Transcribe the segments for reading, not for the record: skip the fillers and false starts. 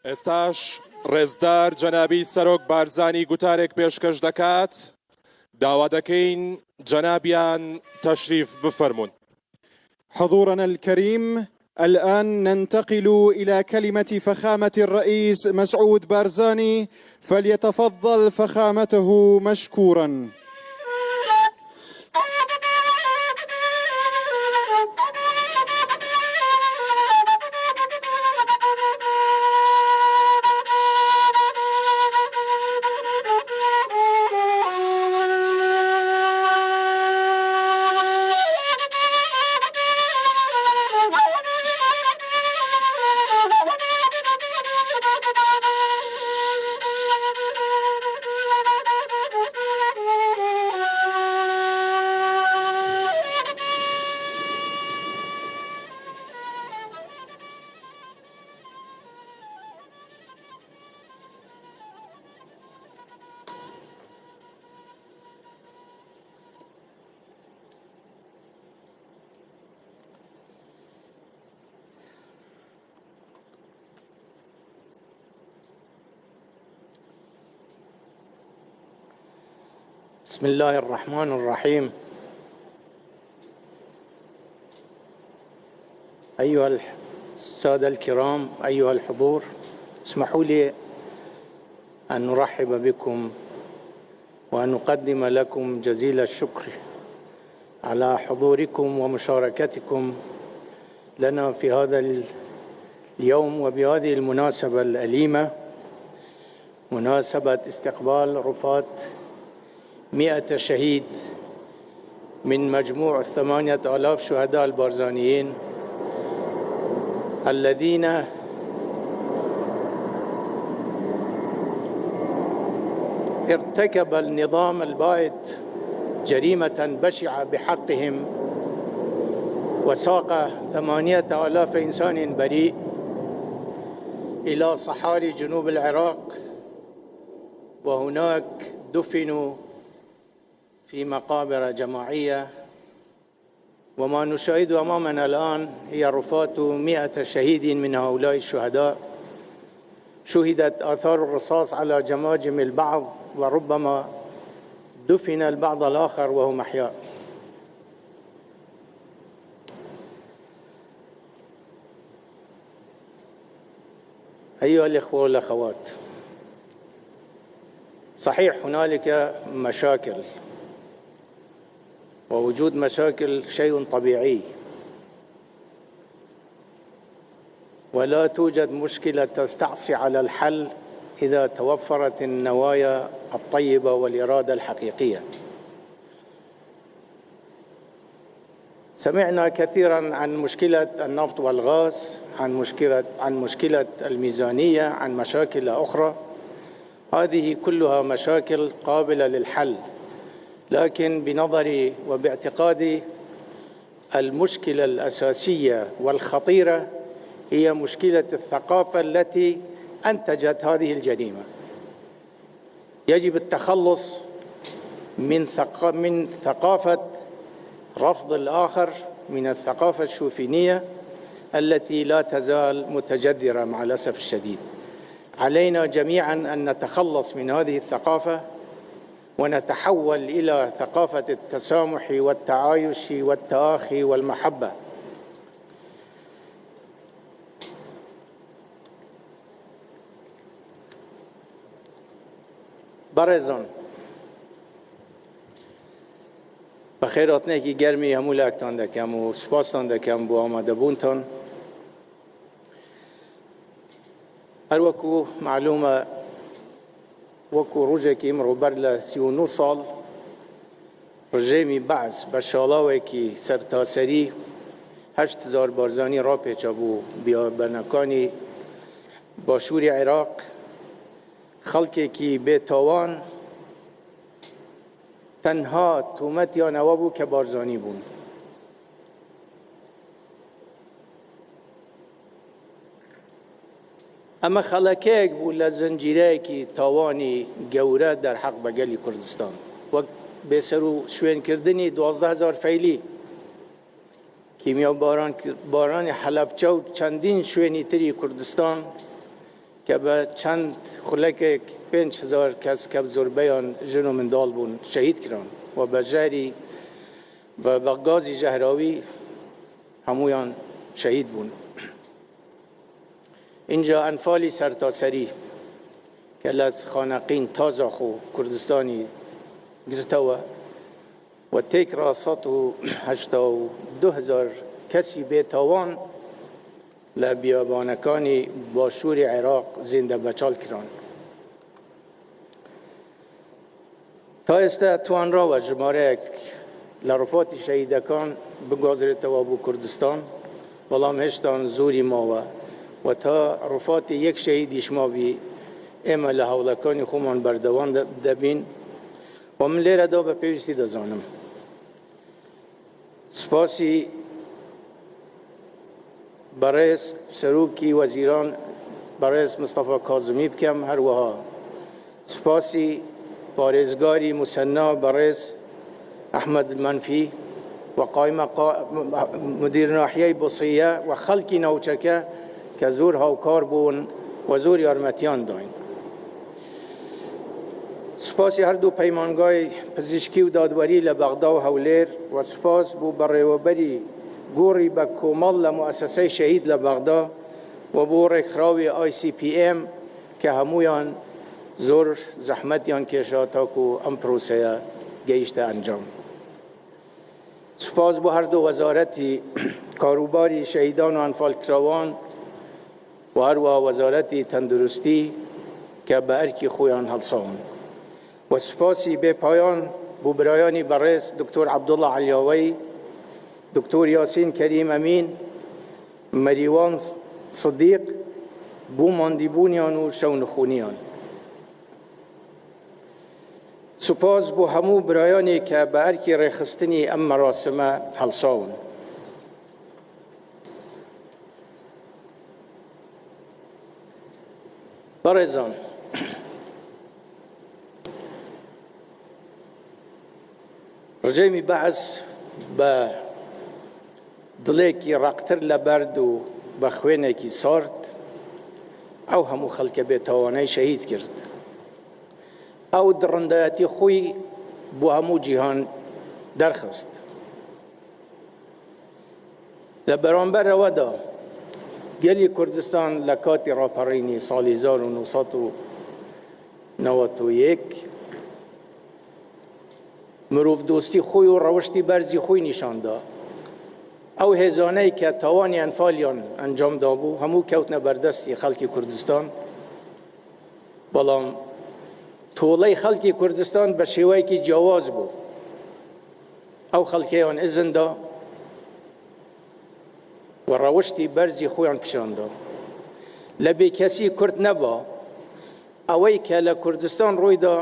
ئێستاش ڕێزدار جەنابی سەرۆک بارزانی گوتارێک پێشکەش دەکات، داوا دەکەین جەنابیان تەشریف بفەرموون. حضورنا الكريم الآن ننتقل إلى كلمة فخامة الرئيس مسعود بارزاني فليتفضل فخامته مشكورا. بسم الله الرحمن الرحيم أيها السادة الكرام أيها الحضور اسمحوا لي أن نرحب بكم وأن نقدم لكم جزيل الشكر على حضوركم ومشاركتكم لنا في هذا اليوم وبهذه المناسبة الأليمة مناسبة استقبال رفات 100 شهيد من مجموع 8000 شهداء البارزانيين الذين ارتكب النظام البائد جريمة بشعة بحقهم وساق 8000 إنسان بريء إلى صحاري جنوب العراق وهناك دفنوا في مقابر جماعية وما نشاهد أمامنا الآن هي رفات 100 شهيد من هؤلاء الشهداء شهدت آثار الرصاص على جماجم البعض وربما دفن البعض الآخر وهم أحياء أيها الإخوة والأخوات صحيح هنالك مشاكل ووجود مشاكل شيء طبيعي ولا توجد مشكلة تستعصي على الحل إذا توفرت النوايا الطيبة والإرادة الحقيقية سمعنا كثيرا عن مشكلة النفط والغاز عن مشكلة عن مشكلة الميزانية عن مشاكل أخرى هذه كلها مشاكل قابلة للحل لكن بنظري وباعتقادي المشكلة الأساسية والخطيرة هي مشكلة الثقافة التي أنتجت هذه الجريمة يجب التخلص من من ثقافة رفض الآخر من الثقافة الشوفينية التي لا تزال متجذرة مع الأسف الشديد علينا جميعا أن نتخلص من هذه الثقافة ونتحول إلى ثقافة التسامح والتعايش والتآخي والمحبة بەڕێزان بەخێرهاتنێکی گەرمی هەموو لاکتان دەکەم و سوپاستان دەکەم بۆ ئامادەبوونتان هەروەکو معلومە وەکو ڕۆژێکی ئیمڕۆ بەر لە 39 ساڵ ڕژێمی بەعس بە شاڵاوێکی سەرتاسەری 8000 بارزانی ڕاپێچا بوو بیابانەکانی باشووری عێراق خەڵکێکی بێ تاوان تەنها تۆمەتیان ئەوە بوو کە بارزانی بوون. ئەمە خەڵەکەیەک بوو لە زنجیرەیەکی تاوانی گەورە دەرحەق بە گەلی کوردستان وەک بێسەر و شوێنکردنی 12هزار فەیلی کیمیا بارانی حەلەبچە و چەندین شوێنی تری کوردستان. کە بە چەند خولەکێک 5000 کەس کە زۆربەیان ژن و منداڵ بوون شەهید کران و بە ژەهری بە گازی ژەهراوی هەموویان شەهید بوون. ئینجا ئەنفالی سەرتاسەری کە لە خانەقین تا زاخۆ کوردستانی گرتەوە و تێکڕا 182 هەزار کەسی بێتاوان لە بیابانەکانی باشووری عێراق زیندە بەچاڵ کران. تا ئێستا توانراوە ژمارەیەک لە ڕفاتی شەهیدەکان بگوازرێتەوە بۆ کوردستان، بەڵام هێشتان زۆری ماوە و تا ڕفاتی یەک شەهیدیش مابی ئێمە لە هەوڵەکانی خۆمان بەردەوام دەبین و من لێرەدا بە پێویستی دەزانم سوپاسی بەڕێز سەرۆکی وەزیران بەڕێز مستەفا کازمی بکەم، هەروەها سوپاسی پارێزگاری موسەننا بەڕێز ئەحمەد مەنفی و قایمە مدیر ناحیەی بوسیە و خەڵکی ناوچەکە کە زۆر هاوکار بوون و زۆر یارمەتیان داین. سوپاسی هەردوو پەیمانگای پزیشکی و دادوەری لە بەغدا و هەولێر و سوپاس بۆ بەڕێوەبەری گۆڕی بە کۆمەڵ لە موئەسەسەی شەهید لە بەغدا و بۆ ڕێکخراوی ICPM کە هەموویان زۆر زەحمەتیان کێشا تاکو ئەم پرۆسەیە گەیشتە ئەنجام. سوپاس بۆ هەردوو وەزارەتی کاروباری شەهیدان و ئەنفالکراوان و هەروەها وەزارەتی تەندروستی کە بە ئەرکی خۆیان هەڵساون و سوپاسی بێ پایان بۆ برایانی بەڕێز دکتۆر عەبدوڵڵا عەلیاوەی، دکتۆر یاسین کەریم ئەمین، مەریوان سدیق بۆ ماندیبوونیان و شەونخونیان. سوپاس بۆ هەموو برایانی کە بە ئەرکی ڕێکخستنی ئەم مەراسمە هەڵساون. بەڕێزان ڕژێمی بەعس بە دڵێکی ڕەقتر لە بەرد و بە خوێنێکی سارد ئەو هەموو خەڵکە بێتاوانەی شەهید کرد. ئەو دڕندایەتی خۆی بۆ هەموو جیهان دەرخست. لە بەرامبەر ئەوەدا گەلی کوردستان لە کاتی ڕاپەڕینی ساڵی 1991 مرۆڤدۆستی خۆی و ڕەوشتی بەرزی خۆی نیشاندا. ئەو هێزانەی کە تاوانی ئەنفالیان ئەنجام دابوو هەموو کەوتنە بەردەستی خەڵکی کوردستان، بەڵام تۆڵەی خەڵکی کوردستان بە شێوەیەکی جیاواز بوو. ئەو خەڵکەیان ئیزندا و ڕەوشتی بەرزی خۆیان پیشاندا. لە بێکەسی کورد نەبا، ئەوەی کە لە کوردستان ڕوویدا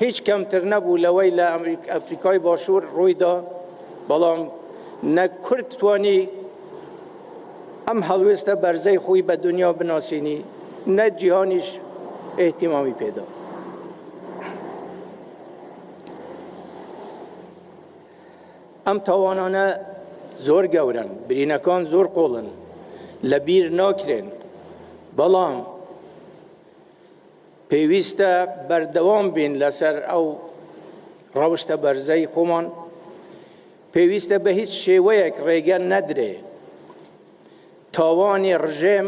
هیچ کەمتر نەبوو لەوەی لە ئەفریکای باشوور ڕوویدا، بەڵام نە کورد توانی ئەم هەڵوێستە بەرزەی خۆی بە دنیا بناسینی، نە جیهانیش ئیهتیمامی پێدا. ئەم تاوانانە زۆر گەورەن، برینەکان زۆر قوڵن، لە بیر ناکرێن، بەڵام پێویستە بەردەوام بین لەسەر ئەو ڕەوشتە بەرزەی خۆمان، پێویستە بە هیچ شێوەیەک ڕێگە نەدرێ تاوانی ڕژێم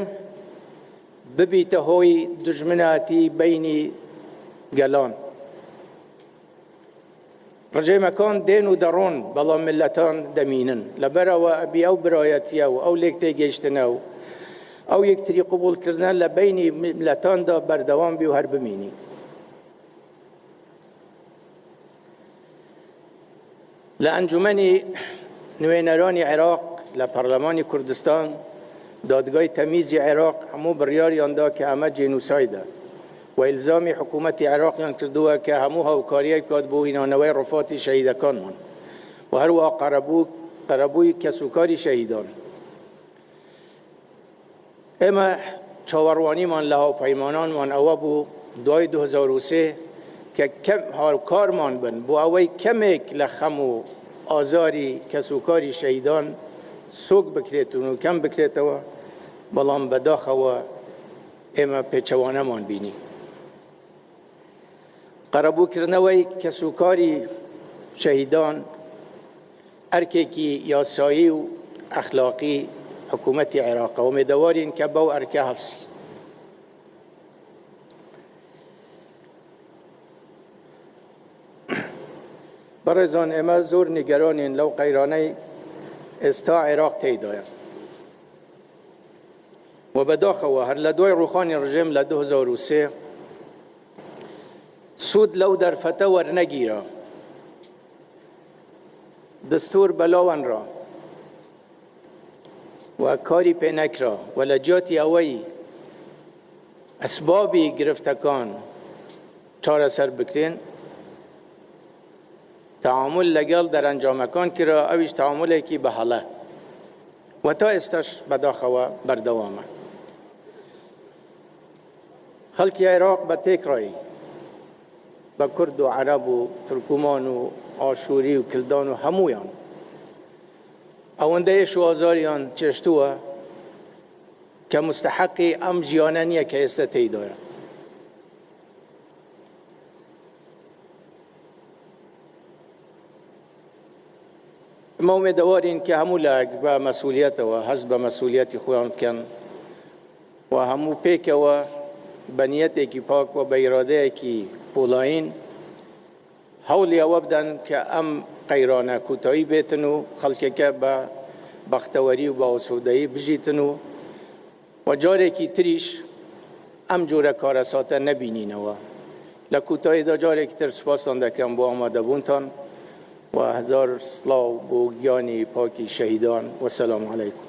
ببیتە هۆی دوژمناتی بەینی گەلان. ڕژێمەکان دێن و دەڕۆن، بەڵام میللەتان دەمینن. لەبەرئەوە ئەبی ئەو برایەتیە و ئەو لێکتێگەیشتنە و ئەو یەکتری قبوڵکردنە لە بەینی میللەتاندا بەردەوام بی و هەر بمینی. لە ئەنجومەنی نوێنەرانی عێراق، لە پەرلەمانی کوردستان، دادگای تەمیزی عێراق هەموو بڕیاریان دا کە ئەمە جینوسایدە و ئیلزامی حکوومەتی عێراقیان کردووە کە هەموو هاوکارییەک بکات بۆ هینانەوەی ڕفاتی شەهیدەکانمان و هەروەها قەرەبوو قەرەبووی کەسوکاری شەهیدان. ئێمە چاوەڕوانیمان لە هاوپەیمانانمان ئەوە بوو دوای 2003 کە کەم هاوکارمان بن بۆ ئەوەی کەمێک لە خەم و ئازاری کەسوکاری شەهیدان سوک بکرێت و کەم بکرێتەوە، بەڵام بەداخەوە. ئێمە پێچەوانەمان بینی. قەرەبووکردنەوەی کەسوکاری شەهیدان ئەرکێکی یاسایی و ئەخلاقی حکوومەتی عێراقە، ئومێدەوارین کە بەو ئەرکە هەڵسی. بەڕێزان ئێمە زۆر نیگەرانین لەو قەیرانەی ئێستا عێراق تێیدایە و بەداخەوە هەر لە دوای ڕوخانی ڕژێم لە 2003 سوود لەو دەرفەتە وەرنەگیرا دەستور بەلاوەنرا و کاری پێ نەکرا و لە جیاتی ئەوەی ئەسبابی گرفتەکان چارەسەر بکرێن تەعامول لەگەڵ دەرەنجامەکان کرا ئەویش تەعامولێکی بە هەڵە و تا ئێستاش بەداخەوە بەردەوامە. خەڵکی عێراق بە تێکڕایی بە کورد و عەرەب و تورکمان و ئاشووری و کلدان و هەموویان ئەوەندە ئێش و ئازاریان چێشتووە کە مستحەقی ئەم ژیانە نییە کە ئێستا تێیدایە. ئێمە ئومێدەوارین کە هەموو لایەک بە مەسئولیەتەوە هەست بە مەسئولیەتی خۆیان بکەن و هەموو پێکەوە بە نیەتێکی پاک و بە ئیرادەیەکی پۆڵایین هەوڵی ئەوە بدەن کە ئەم قەیرانە کۆتایی بێتن و خەڵکەکە بە بەختەوەری و بە ئاسوودەیی بژیتن و و جارێکی تریش ئەم جۆرە کارەساتە نەبینینەوە. لە کۆتاییدا جارێکی تر سوپاستان دەکەم بۆ ئامادەبوونتان و هەزار سڵاو بۆ گیانی پاکی شەهیدان. وەسەلام عەلەیکم.